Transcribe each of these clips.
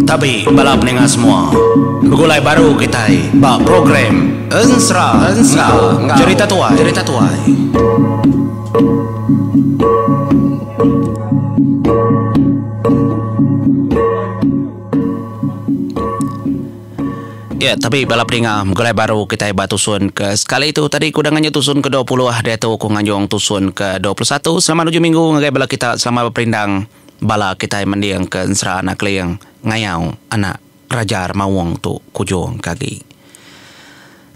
Tabi bala peninga semua. Begulai baru kitai ba program Ensera enggau Jerita Tuai. Jerita Tuai. Ya, tapi bala peninga begulai baru kitai ba tusun ke sekali tu tadi ku udah nganjung tusun ke 20 diatu ku nganjung tusun ke 21. Selamat ujung minggu ngagai bala kita selamat beperindang bala kitai mending ke ensera anak keling ngayau anak Raja Remaung tu kujung ke agi.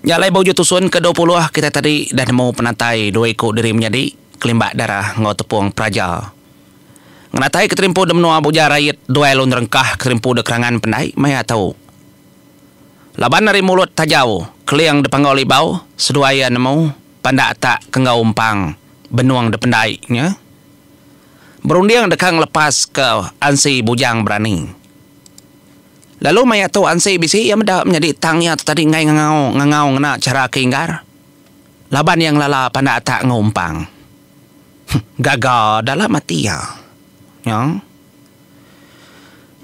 Nya alai ba ujung tusun ke 20 kitai tadi dah nemu penatai dua iku diri menyadi kelimbak darah enggau tepung peraja. Ngenatai ke terimpu de menua Buja Rait duai lalu nerengkah ke terimpu de Kerangan Pendai maya tu. Laban ari mulut tajau Keling de Panggau Libau seduai iya nemu pandak tak ke enggau umpang benung de pendai nya. Berunding deka ngelepas ke ansi Bujang Berani. Lalu maya tu ansi bisi iya meda menyadi tang iya tu tadi enggai ngangau ngangau ngena chara ke inggar laban iya ngelala pandak tak enggau umpang. Gaga dalam ati iya. Nya.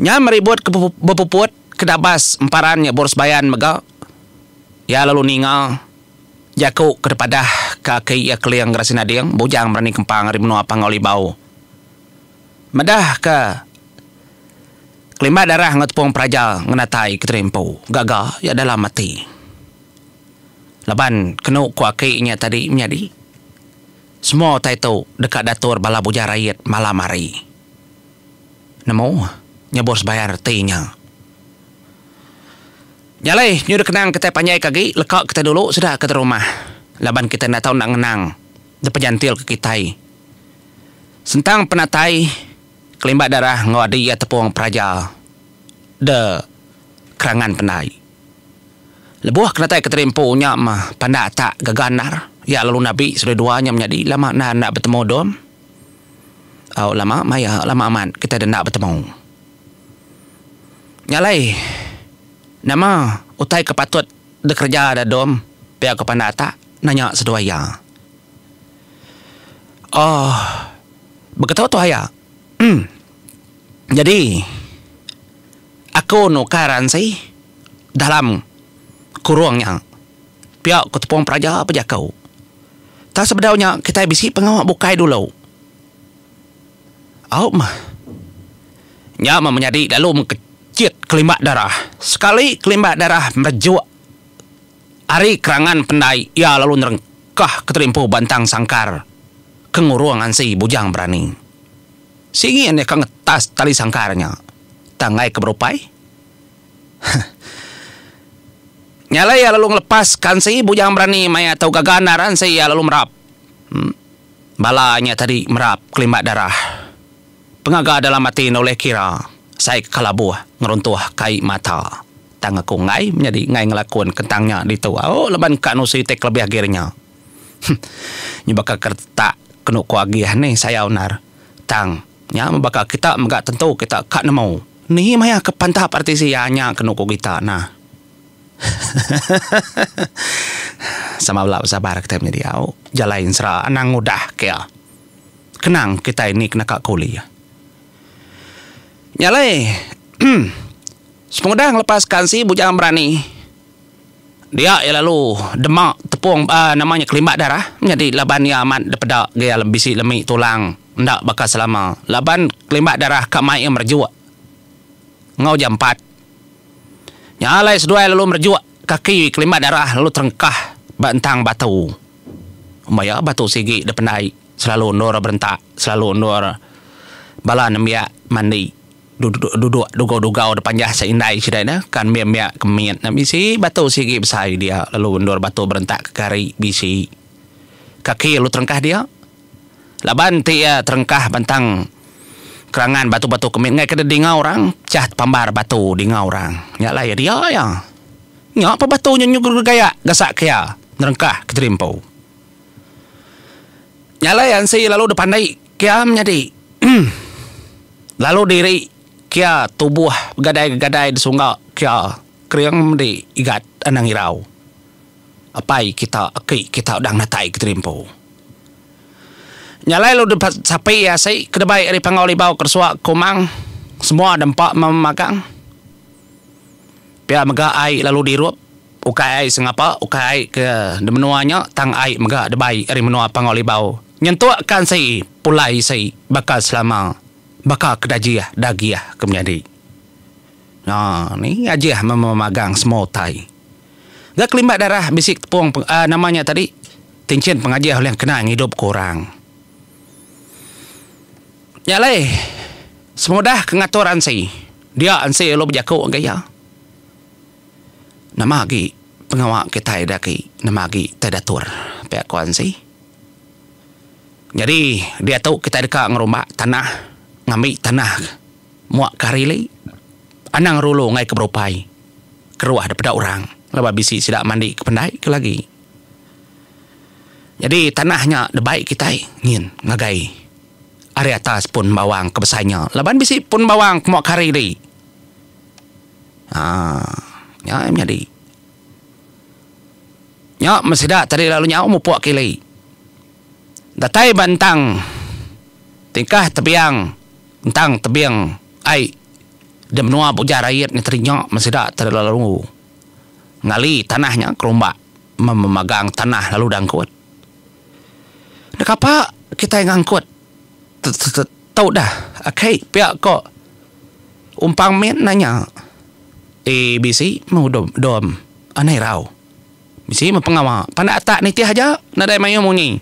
Nya meribut ke bepuput ke dabas emparan nya Bor Sebayan mega. Iya lalu ninga jaku ke dipadah ke aki iya Keling Gerasi Nading, Bujang Berani Kempang ari menua Panggau Libau. Medah ke kelimbak darah enggau tepung peraja ngenatai ke terimpu. Gaga iya dalam ati. Laban kenu ku aki nya tadi menyadi. Semua utai tu deka diatur bala bujang rayat malam hari. Nemu nyebur sebayar reti nya. Nya alai nyu dikenang kitai panjai ke agi leka kitai dulu sida ke rumah laban kitai enda tau enda ngenang dipejantil ke kitai. Sentang penatai kelimbak darah enggau adi iya tepung peraja de kerangan pendai. Lebuh ke datai ke Terimpu nya mah pandak atak gaga endar. Iya lalu nabi seduai dua nya menyadi lama enda enda betemu dom. Au lama maya lama amat kitai enda betemu. Nya alai nama utai ke patut dikereja da dom pia ko pandak atak nanya seduai iya. Oh beketu tu aya. Nyadi aku nukar ansi. Dalam kurung nya, pia ku Tepung Peraja bejaku. Tang sebedau nya kitai bisi pengawa bukai dulu. Au meh. Nya meh menyadi lalu mengkechit kelimbak darah. Sekali kelimbak darah merejuk ari kerangan pendai iya lalu nerengkah keterimpu bantang sangkar ke ngurung ansi Bujang Berani. Singin iya ka ngetas tali sangkar nya. Tang enggai ke berupai. Nya alai iya lalu ngelepas kansi Bujang Berani maya tau gaga endar ansi iya lalu merap. Bala nya tadi merap kelimbak darah. Pengaga dalam ati enda ulih kira sai ke kalabuh ngeruntuh kai mata. Tang aku enggai menyadi enggai ngelakun kentang nya ditu au laban ka nusi ti kelebih agi nya. Nya baka ke retak kenu ku agih nih sayau endar. Tang nya meh baka kita mega tentu kita ka nemu. Ni maya ke pantap RTC iya nya kenu ku kita nah. Sama bela besabar kitai menyadi au jalai ensera anang ngudah ke iya. Kenang kitai ni kena ka kuli. Nya alai sepengudah ngelepas kansi Bujang Berani dia iya lalu dema tepung uhh nama nya kelimbak darah menyadi laban iya amat dipeda gia bisi lemi tulang. Enda baka selama laban kelimbak darah ka mai iya merejuk enggau jampat. Nya alai seduai lalu merejuk kaki kelimbak darah lalu terengkah ba entang batu. Maya batu sigi da pendai selalu endur berentak selalu endur bala nembiak mandi duduk dugau-dugau da panjah seindai sida ne kan mbiak-mbiak ke mit ne bisi batu sigi besai dia lalu endur batu berentak ke gari bisi. Kaki lalu terengkah dia. Laban ti iya terengkah bentang kerangan batu-batu ke mit enggai ke dinga orang pecah tepambar batu dinga orang. Nya alai iya dia iya. Nya pa batu nya nyugu gayak gasak ke iya nerengkah ke terimpu. Nya alai ansi lalu dipandi ke iya menyadi lalu diri ke iya tubuh begadai-gadai disungga ke iya kering medi igat anang irau. Apai kita aki kita udah ngenatai ke terimpu. Nya alai lalu sapi asi ke dibai ari Panggau Libau ke Suak Kumang semua dempa memagang. Pia mega ai lalu dirup ukai ai sengapa ukai ai ke di menua nya tang ai mega dibai ari menua Panggau Libau nyentuk ka ansi pulai isi baka selama baka ke dajih dagih ke menyadi. Ha ni ajih memagang semua utai. Ga kelimbat darah bisi tepung nama nya tadi tinchin pengajih ulih kena ngidup ke orang. Nya alai semudah ke ngatur ansi dia ansi lalu bejaku ngagai iya. Nama agi pengawa kitai da agi nama agi tai datur pia ku ansi. Nyadi diatu kitai deka ngerumba tanah ngambi tanah muak ke hari ili anang rulu enggai ke berupai. Keruah daripada orang laban bisi sida mandi ke pendai ke lagi. Nyadi tanah nya dibai kitai ngin ngagai ari atas pun bawang ke besai nya laban bisi pun bawang ke mua kari di. Haa nya menyadi. Nya meh sida tadi lalu nyau mupuk kili. Datai ba entang tingkah tebiang entang tebing ai. Di menua Bujar Ait nya tadi nya men sida terlalu ngali tanah nya kerumbak memagang tanah lalu dangkut. Kapa kitai ngangkut tu dah aki pia ko umpang mit nanya. Eh bisi meh dom anai irau. Bisi meh pengawa pandak atak nitih aja nadai mayuh munyi.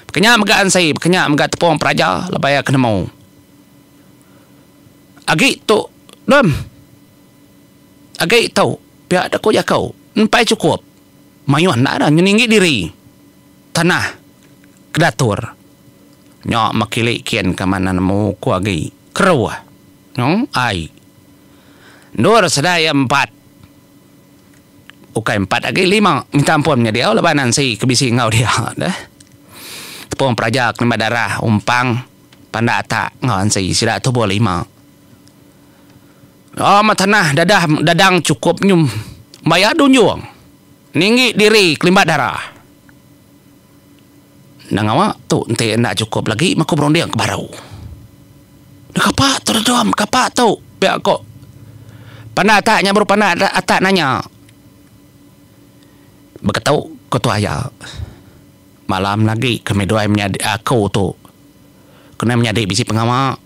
Baka nya mega ansi baka nya mega tepung peraja laban iya ke nemu. Agi tu dom. Agi tu pia dek ku jaku empai chukup mayuh enda da nyeninggi diri tanah ke datur nya mekili kin ke manah nemu ku agi keruh nyu ai endur sedai iya empat ukai empat agi lima minta ampun nya diau laban ansi ke bisi enggau dia deh tepung peraja ke nemba darah umpang. Pandak atak enggau ansi sida tubuh lima. Amat tanah dadah dadang chukup nyum maya dunjung ninggi diri kelimbat darah. Enda ngawa tu enti enda chukup lagi meh ku berunding ke baru. Kapa tu dudum kapa tu pia ko pandak atak nya baru pandak atak nanya. Beketu ko tuai. Malam lagi kami duai menyadi aku tu kena menyadi bisi pengawa.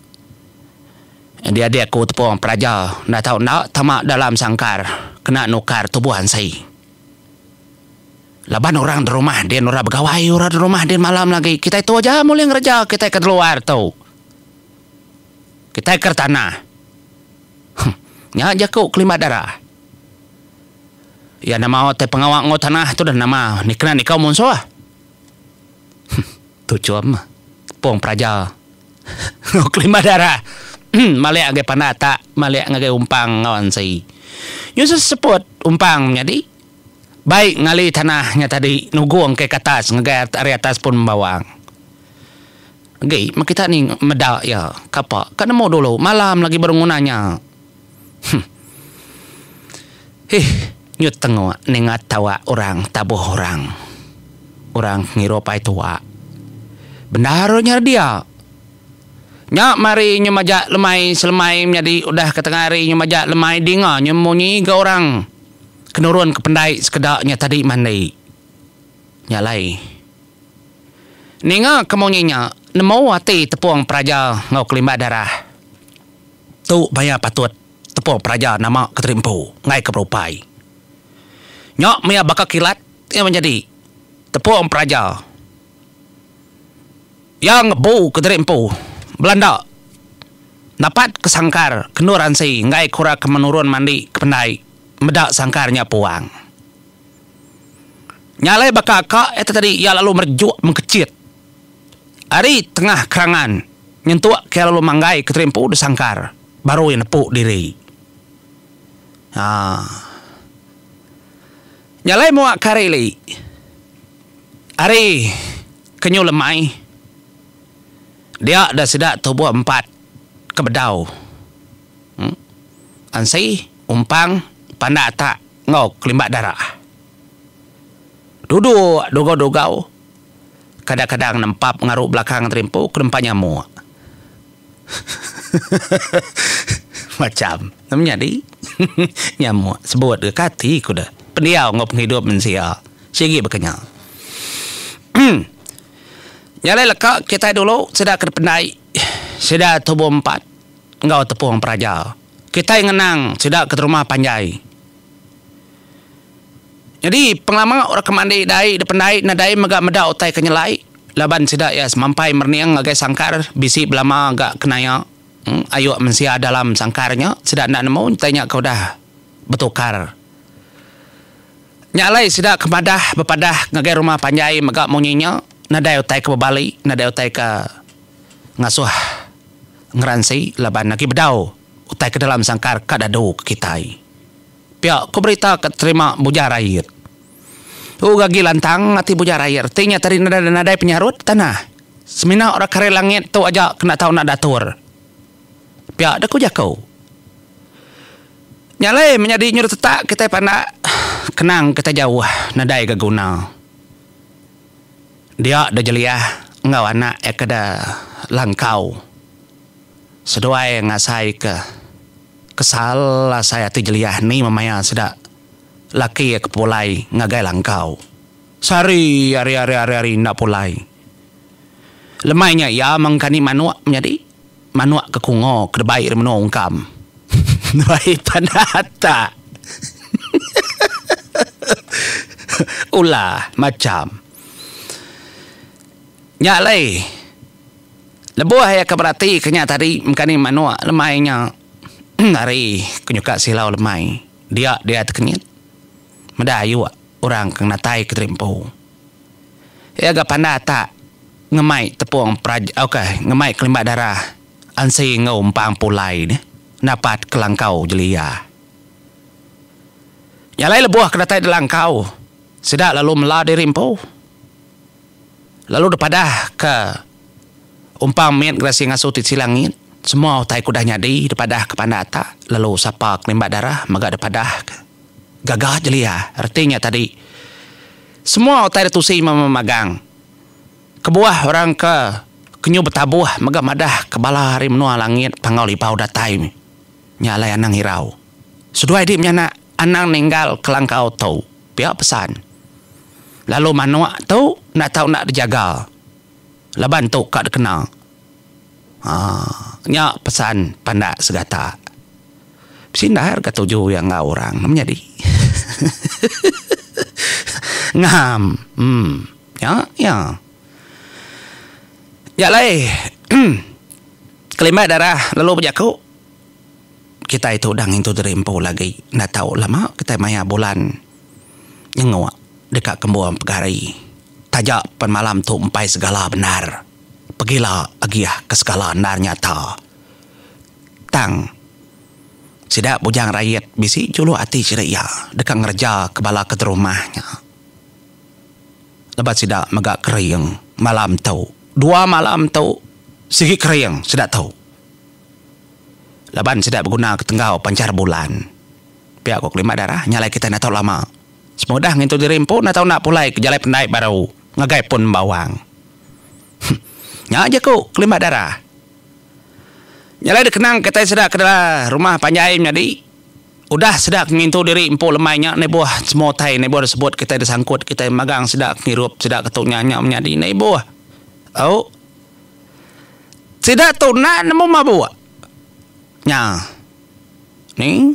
Dia aku tepung peraja enda tau enda tama dalam sangkar kena nukar tubuh ansi. Laban orang da rumah din orang begawai orang da rumah din malam lagi kitai tu aja muli ngereja kitai ke luar tu. Kitai ke tanah. Huh nya jaku kelima darah. Iya nama utai pengawa enggau tanah tu dah nama ni kena nikau munsuh. Huh tuchum tepung peraja enggau kelima darah malik ngagai panda atak malik ngagai umpang enggau ansi. Nyu seseput umpang menyadi bai ngali tanah nya tadi nugong ke atas ngagai ari atas pun bawang. Agi meh kita ni meda iya kapa ka nemu dulu malam lagi baru nguna nya. Huh. Hih, nyu tenguk ninga tawa orang tabuh orang. Orang ngirup ai tuak. Bendar nya dia. Nya mari nyu majak lemai selemai menyadi udah ke tengah hari nyu majak lemai dinga nyu munyi ga orang ke nurun ke pendai sekeda nya tadi mandi. Nya alai. Ninga ke munyi nya nemu ati tepung peraja enggau kelimbat darah. Tu maya patut tepung peraja nama ke terimpu enggai ke berupai. Nya maya baka kilat iya menyadi tepung peraja. Iya ngebu ke diri empu belanda napat ke sangkar ke endur ansi enggai ke orang ke menurun mandi ke pendai meda sangkar nya puang. Nya alai baka ka iya tadi iya lalu merejuk mengkechit. Ari tengah kerangan nyentuk ke lalu manggai ke terimpu disangkar baru iya nepu diri. Haa. Nya alai mua ke hari ili. Ari ke nyu lemai dia da sida tubuh empat ke bedau. Em. Ansi, umpang, pandak atak enggau kelimbat darah. Duduk dugau-dugau. Kadang-kadang nempap ngaru belakang diri empu ke nempa nyamuk. Macam ne menyadi nyamuk sebut ga kati ku deh. Pendiau enggau pengidup mensia sigi baka nya. Nya alai leka kitai dulu sida ke dipendai sida tubuh empat enggau tepung peraja. Kitai ngenang sida ke rumah panjai. Nyadi pengelama orang ke mandi dai dipendai nadai mega meda utai ke nyelai laban sida iya semampai merening ngagai sangkar bisi belama ga kenaya ayuk mensia dalam sangkar nya sida enda nemu utai nya ke udah betukar. Nya alai sida ke madah bepadah ngagai rumah panjai mega munyi nya nadai utai ke bebali nadai utai ke ngasuh ngeransi laban agi bedau utai ke dalam sangkar ka dadu ke kitai. Pia ku berita ke terima Bujang Rayit. Tu agi lantang ati Bujang Rayit reti nya tadi nadai nadai penyarut tanah. Semina orang kari langit tu aja kena tau enda datur. Pia deh ku jaku. Nya alai menyadi nyuruh tetak kitai pandak kenang kitai jauh nadai ga guna. Dia deh jeliah enggau anak iya ke deh langkau. Seduai ngasai ke. Kesal asai ati jeliah ni memaya sida laki iya ke pulai ngagai langkau. Sehari hari hari hari hari enda pulai. Lemai nya iya mengkani manuk menyadi manuk ke kungo ke debai ri menua ungkam. Debai panah atak. Ulah macham. Nya alai. Lebuh iya ke beratika nya tadi mengkani manuk lemai nya ari ke nyuka silau lemai dia dia tekenyit meda ayuk orang ke ngenatai ke diri empu. Iya ga panda tak ngemai tepung peraja ok ngemai kelimba darah ansi enggau empang pulai deh napat ke langkau jelia. Nya alai lebuh ke datai di langkau sida lalu mela diri empu. Lalu dipadah ke umpang mit gerasi ngasu titi langit, semua utai ke udah nyadi dipadah ke panda atak lalu sapa ke nimba darah mega dipadah ke gaga jelia reti nya tadi semua utai ditusi memagang. Kebuah orang ke kenyu betabuh mega madah ke bala ari menua langit Panggau Libau datai nya alai anang irau. Seduai di menyanak anang ninggal ke langkau tu pia pesan. Lalu manuk tu enda tau enda dijaga laban tu ka dikena. Haa nya pesan pandak segata. Bisi endar ga tuju iya enggau orang ne menyadi. Ngam uhh nya iya. Nya alai kelimbat darah lalu bejaku kitai tu udah ngintu diri empu lagi enda tau lama kitai maya bulan. Nyenguk deka kembung pegari. Taja pen malam tu empai segala bendar. Pegila agih ke segala endar nyata. Tang, sida Bujang Rayit bisi juluk ati sida iya deka ngereja ke bala ke terumah nya. Laban sida mega kering malam tu. Dua malam tu sigi kering sida tu. Laban sida beguna ke tenggau panchar bulan. Pia ko kelima darah, nya alai kitai enda tau lama. Semudah ngintu diri empu enda tau enda pulai ke jalai pendai baru ngagai pun bawang. Nya jaku kelima darah. Nya alai dikenang kitai sida ke dalam rumah panjai menyadi udah sida ke ngintu diri empu lemai nya nibuh semua utai nibuh disebut kitai disangkut kitai magang sida ke ngirup sida ke tu nya nya menyadi nibuh. Au. Sida tu enda nemu mabuk. Nya. Ni.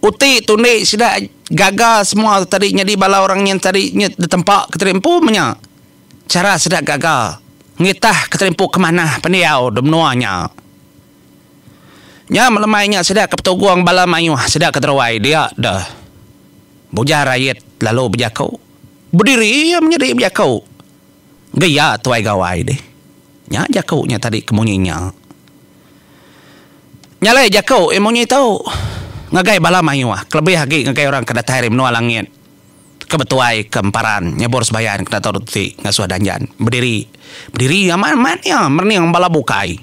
Uti tundi sida gaga semua tadi nyadi bala orang nyin tadi nya ditempa ke tadi empu menya. Chara sida gaga ngitah ke tadi empu ke manah pendiau da menua nya. Nya melemai nya sida ke petugung bala mayuh sida ke teruai dia deh. Bujang Rayit lalu bejaku. Bediri iya menyadi bejaku. Geia tuai gawai deh. Nya jaku nya tadi ke munyi nya. Nya alai jaku iya munyi tu ngagai bala mayuh kelebih agi ngagai orang ke datai ari menua langit ke betuai ke emparan nyebur sebayan kena tau ti ngasuh danjan bediri bediri amat amat iya merening bala bukai.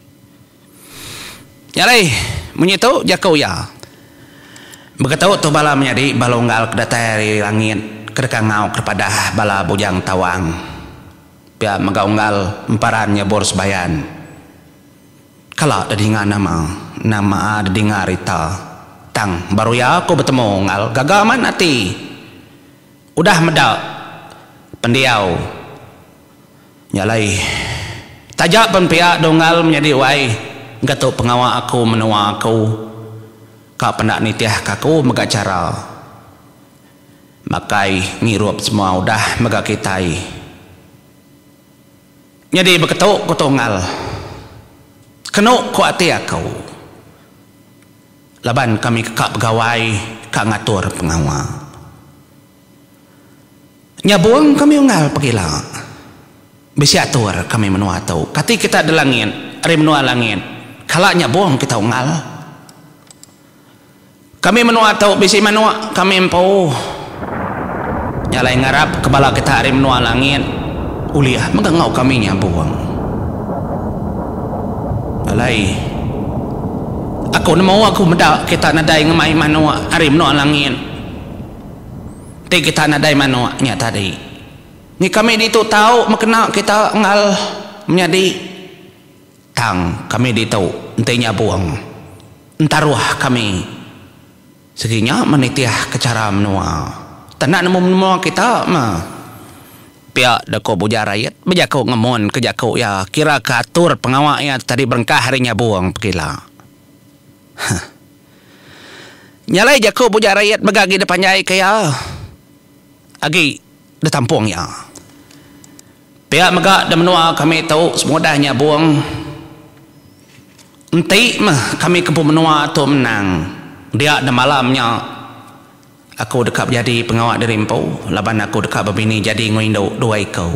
Nya alai munyi tu jaku iya. Beketu tu bala menyadi bala unggal ke datai ari langit ke deka ngau ke padah bala bujang tawang. Pia mega unggal emparan nyabur sebayan. Kala dedinga nama, nama dedinga rita. Tang baru iya aku betemu unggal gaga amat ati. Udah meda pendiau nya alai. Taja pen pia dunggal menyadi wai engka tu pengawa aku menua aku ka penda nitih ka aku mega chara. Makai ngirup semua udah mega kitai. Nyadi beketu ku tunggal. Kenu ku ati aku. Laban kami ke ka begawai ka ngatur pengawa. Nyabung kami unggal pegila. Bisi atur kami menua tu. Kati kita di langit ari menua langit kala nyabung kita unggal. Kami menua tu bisi manuk kami empu. Nya alai ngarap ke bala kita ari menua langit ulih mega enggau kami nyabung. Alai aku nemu aku meda kita nadai ngemai manuk ari menua langit. Enti kita nadai manuk nya tadi. Ni kami ditu tau mekena kita enggau menyadi. Tang kami ditu enti nyabung entaruh kami sigi nya menitih ke chara menua. Tenda nemu menua kita meh. Pia deka Bujang Rait bejaku ngemun ke jaku iya kira ke atur pengawa iya tadi berengkah ari nyabung pegila. Huh. Nya alai jaku Bujang Rait mega agi dipanjai ke iya agi ditampung iya. Pia mega da menua kami tu semudah nyabung enti meh kami ke empu menua tu menang dia da malam nya aku deka bejadi pengawa diri empu laban aku deka bebini jadi enggau indu dua iku.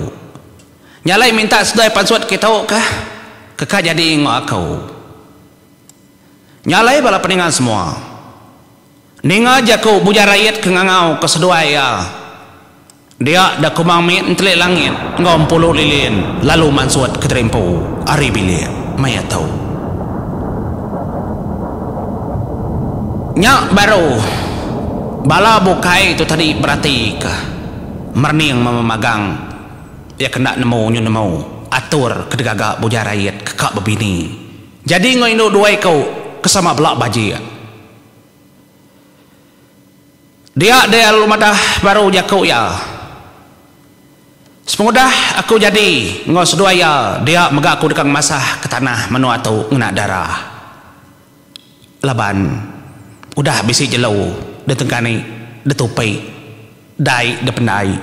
Nya alai minta seduai pansut kitu kah ke ka jadi enggau aku. Nya alai bala peninga semua. Ninga jaku Bujang Rait ke ngangau ke seduai iya. Dia da Kumang Mit entelik langit enggau empulu lilin lalu mansut ke terimpu ari bilik maya tu. Nya baru bala bukai tu tadi beratika merening memagang iya ke enda nemu nyu nemu atur ke digaga Bujang Rait ke ka bebini jadi enggau indu dua iku ke sama bela bajik. Dia deh lalu madah baru jaku iya. Sepengudah aku jadi enggau seduai iya, dia mega aku deka ngemasah ke tanah menua tu ngena darah. Laban udah bisi jelu ditengkani, ditupi, dai dipendai.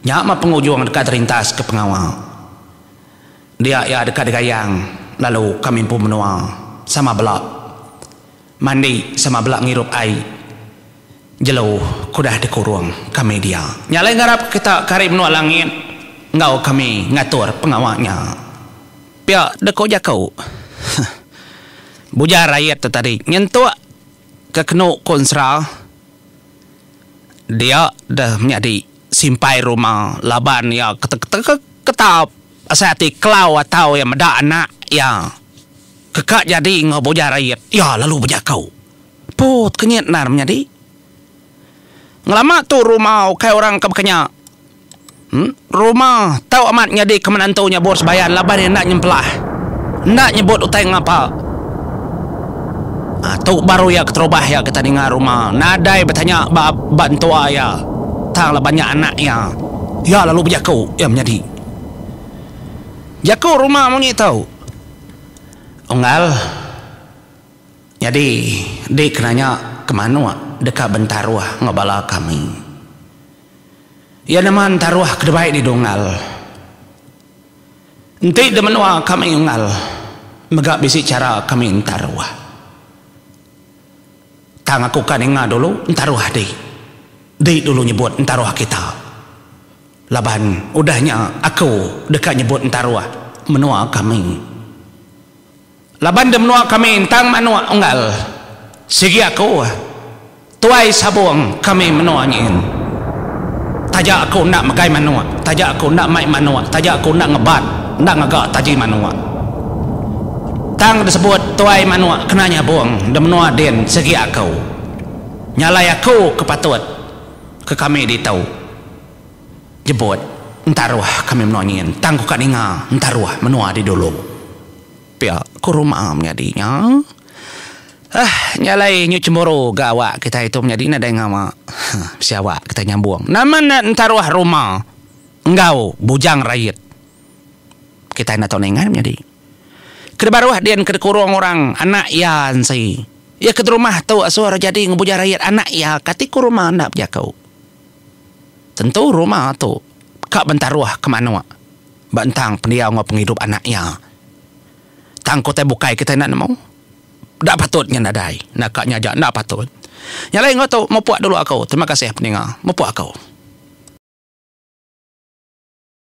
Nya meh pengujung deka terintas ke pengawa. Dia iya deka digayang lalu kami empu menua sama bela. Mandi sama bela ngirup ai jelu ke udah dikurung kami dia. Nya alai ngarap kita ke ari menua langit enggau kami ngatur pengawa nya. Pia deka jaku. Bujar ayat tu tadi nyentuk ke kenu ku ensera dia deh menyadi simpai ruma laban iya ketap asai ati kelau atau iya meda anak iya. Ke ka jadi enggau Bujang Rait, iya lalu bejaku. Put kenyit endar menyadi. Ngelama tu Ruma ukai orang ke baka nya. Em, Ruma tau amat nyadi ke menantu nyabur sebayan laban iya enda nyempelah. Enda nyebut utai ngapa. Aa, tu baru iya keterubah iya kita ninga Ruma nadai betanya ba ba entua iya. Tang laban nya anak iya. Iya lalu bejaku, iya menyadi. Jaku Ruma munyi tu. Unggal, nyadi di kena nya ke manuk deka bentaruh enggau bala kami. Iya nama entaruh ke dibai di Dunggal. Enti di menua kami unggal mega bisi chara kami entaruh. Tang aku ka ninga dulu entaruh di. Di dulu nyebut entaruh kita. Laban udah nya aku deka nyebut entaruh menua kami. Laban di menua kami entang manuk unggal sigi aku tuai sabung kami menua nyin. Taja aku enda megai manuk, taja aku enda mai manuk, taja aku enda ngebat, enda ngaga taji manuk. Tang disebut tuai manuk kena nyabung di menua din sigi aku. Nya alai aku ke patut ke kami ditu. Jebut. Entaruh kami menua nyin tang ku ka ninga entaruh menua di dulu. Pia ku Ruma menyadi nya. Eh nya alai nyu chemburu ga awak kitai tu menyadi nadai ngawa. Bisi awak kitai nyambung. Nama enda entaruh Ruma enggau Bujang Rait. Kitai enda tau ninga menyadi. Ke dibaruh din ke dikurung orang anak iya ensi. Iya ke derumah tu asuh jadi enggau Bujang Rait anak iya kati ku Ruma enda bejaku. Tentu Ruma tu ka bentaruh ke manuk ba entang pendiau enggau pengidup anak iya. Tang ke utai bukai kitai enda nemu. Enda patut nya nadai. Naka nya aja enda patut. Nya alai enggau tu mupuk dulu aku. Terima kasih peninga. Mupuk aku.